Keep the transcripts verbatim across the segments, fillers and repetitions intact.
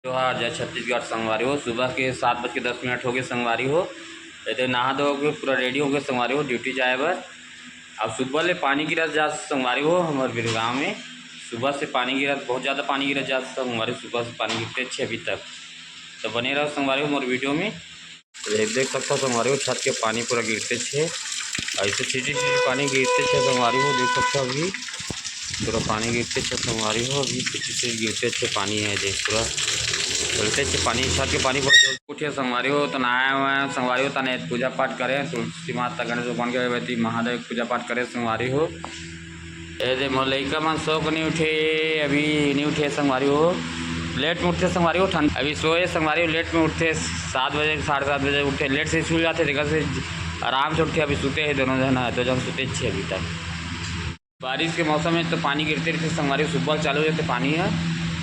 जोहार, जय छत्तीसगढ़ संगवारी हो। सुबह के सात बज के दस मिनट हो गए संगवारी हो। एदे नहा धो के पूरा ready हो गए संगवारी हो duty जाए बर। अब सुबह ले पानी गिरत जात संगवारी हो हमर बिरगांव में। सुबह से पानी गिरत, बहुत ज़्यादा पानी गिरत जात संगवारी, सुबह से पानी गिरते छे अभी तक। तो बने रहो संगवारी हो मोर video में। तो देख, देख सकता संगवारी हो, छत के पानी पूरा गिरते छे, ऐसे छिटी छिटी पानी गिरते छे संगवारी हो। देख सकता अभी पूरा पानी गिरते छे संगवारी हो, अभी छिटी छिटी गिरते छे पानी है। देख पूरा चलते छे पानी, छत के पानी पूरा जल उठे संगवारी हो। तो नहाए हुए हैं संगवारी हो, तने पूजा पाठ करे, तुलसी माता, गणेश भगवान के, महादेव के पूजा पाठ करे संगवारी हो। ए दे मोर लइका मन सो के नहीं उठे, अभी नहीं उठे संगवारी हो, late में उठते संगवारी हो, ठंड अभी सोए संगवारी हो, late में उठते, सात बजे, साढ़े सात बजे उठते, late से स्कूल जाते, देखा से आराम से उठते, अभी सुते हैं दोनों जन, दो जन सुते छे अभी तक। बारिश के मौसम में तो पानी गिरते रहते संगवारी, सुबह चालू हो जाते पानी है,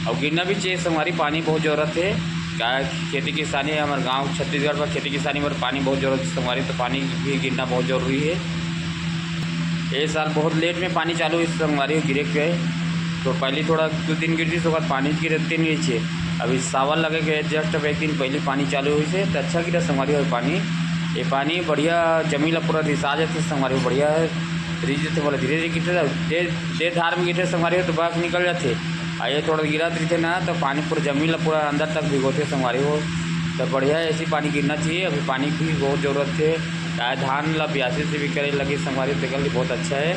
और गिरना भी चाहिए संगवारी, पानी बहुत जरूरत है। क्या खेती किसानी है हमारे गांव छत्तीसगढ़ पर, खेती किसानी पर पानी बहुत जरूरत है संगवारी, तो पानी भी गिरना बहुत जरूरी है। ये साल बहुत late में पानी चालू हुई संगवारी हो गिरे के, तो पहले थोड़ा दो दिन गिरती, उसके बाद पानी गिरते नहीं छे। अभी सावन लगे के just अब एक दिन पहले पानी चालू हुई से, तो अच्छा गिरा संगवारी हो पानी। ये पानी बढ़िया जमीन ला पूरा रिसा जाती संगवारी हो, बढ़िया रिस जाते, बोला धीरे धीरे गिरते, तेज तेज धार में गिरते संगवारी हो तो बह के निकल जाते। आ ये थोड़ा गिरत रहिते ना तो पानी पूरा जमीन ला पूरा अंदर तक भिगोते संगवारी हो। तो बढ़िया ऐसी पानी गिरना चाहिए, अभी पानी की बहुत जरूरत है। चाहे धान ला बियासी से भी करे लगी संगवारी हो, तेकर लिए बहुत अच्छा है।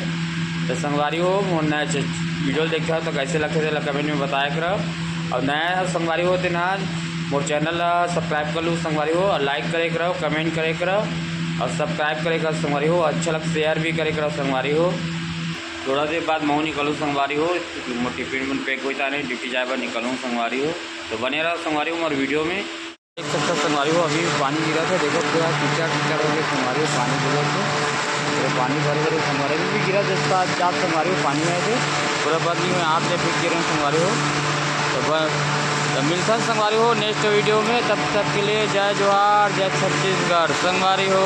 तो संगवारी हो, मोर नया च-, video देखे हो तो कैसे लगते थे, comment में बताया करो। और नया संगवारी हो ते ना, मोर channel ला subscribe कर लू संगवारी हो, और like करे करो, comment करे करो, और subscribe करे करो संगवारी हो। अच्छा लग share भी करे करो संगवारी हो। थोड़ा देर बाद महू निकलू संगवारी हो, मोर टिफिन उफिन pack होई ताने, duty जाए बर निकलू संगवारी हो। तो बने रहो संगवारी हो मोर video में। देख सकता संगवारी हो, अभी पानी गिरा था, देखो पूरा कीचड़ कीचड़ हो गया संगवारी हो, पानी गिरा था। तो पानी भरे भरे संगवारी हो, अभी भी गिरा जैसा जात संगवारी हो, पानी आए थे पूरा बदली में आप जब फिर गिरे संगवारी हो। तो बस, तो मिलता है संगवारी हो next video में, तब तक के लिए जय जोहार, जय छत्तीसगढ़ संगवारी हो।